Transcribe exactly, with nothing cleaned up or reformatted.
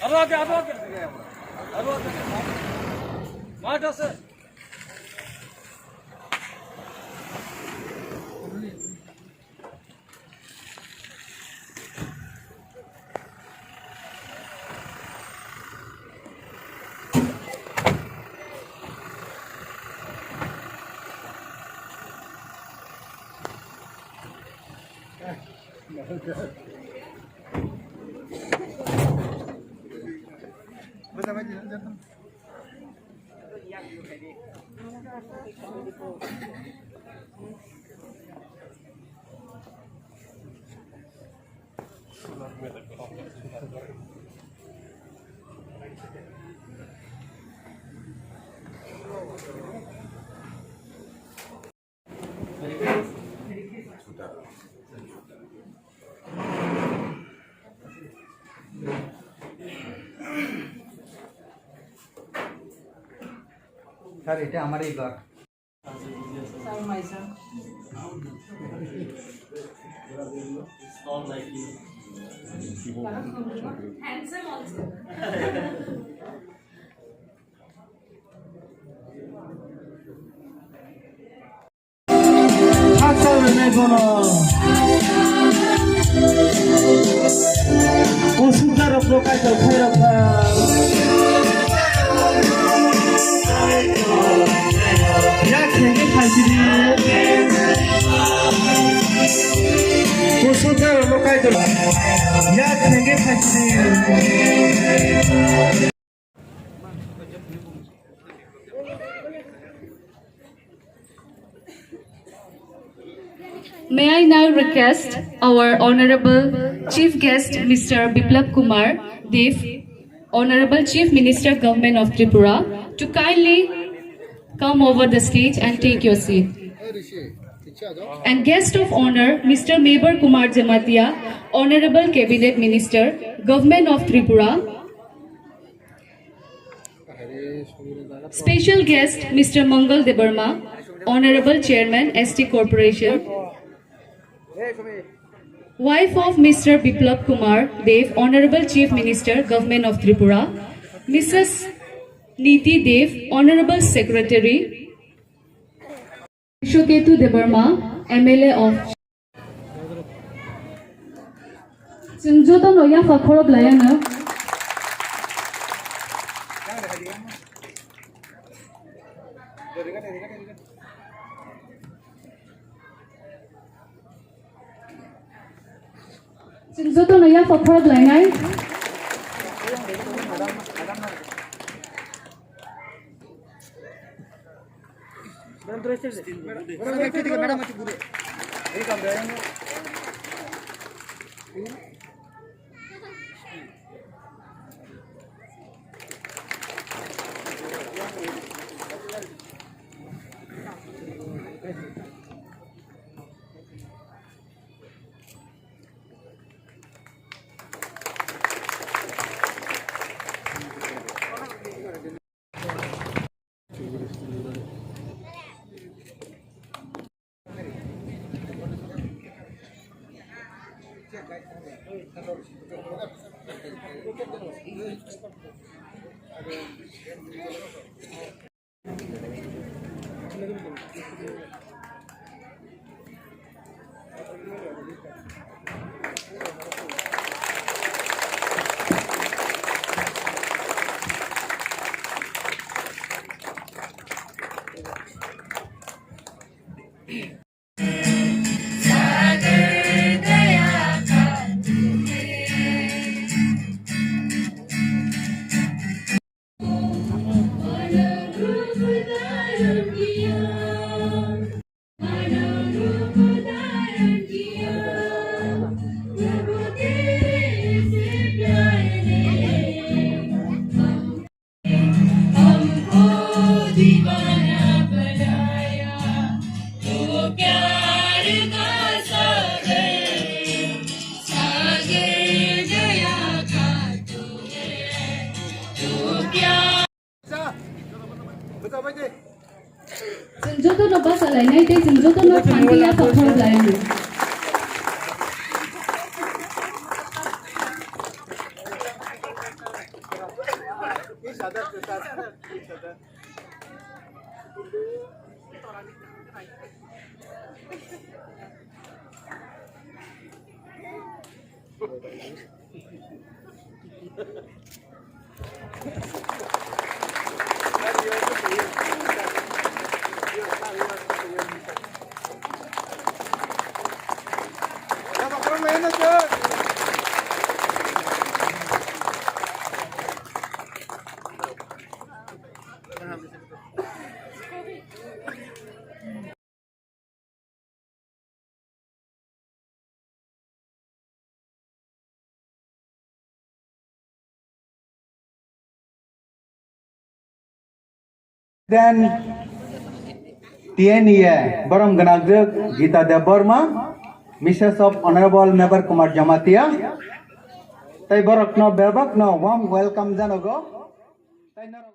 আরো আগে, আরো আগে। আরো আগে। মাঠ আছে। স্যার, এটা আমারই ঘর। স্যার, মাই sir. Handsome also. Hakchal rwnai bono. Usukda rokno kaitor khairokha. Yak thengwi phaisidi. Usukda rokno kaitor. Yak thengwi phaisidi. May I now request our Honorable Chief Guest, Mister Biplab Kumar Deb, Honorable Chief Minister, Government of Tripura, to kindly come over the stage and take your seat. And guest of honor, Mister Mebar Kumar Jamatia, Honorable Cabinet Minister, Government of Tripura. Special guest, Mister Mangal Debbarma, Honorable Chairman, S T Corporation. Wife of Mister Biplab Kumar Deb, Honorable Chief Minister, Government of Tripura. Missus Niti Deb, Honorable Secretary. Vishwaketu Debbarma, M L A of. Chwng jotono yapha khorop laiano. Chwng jotono yapha khorop lainai. Chwng jotono bachalainai tei chwng jotono phan khe yapha khorop lainai. President T N E A, borom gwnangdwk Gita Debbarma, Missus of Honorable Mebar Kumar Jamatia, tei borokno bebakno warm welcome janogo. Tei norok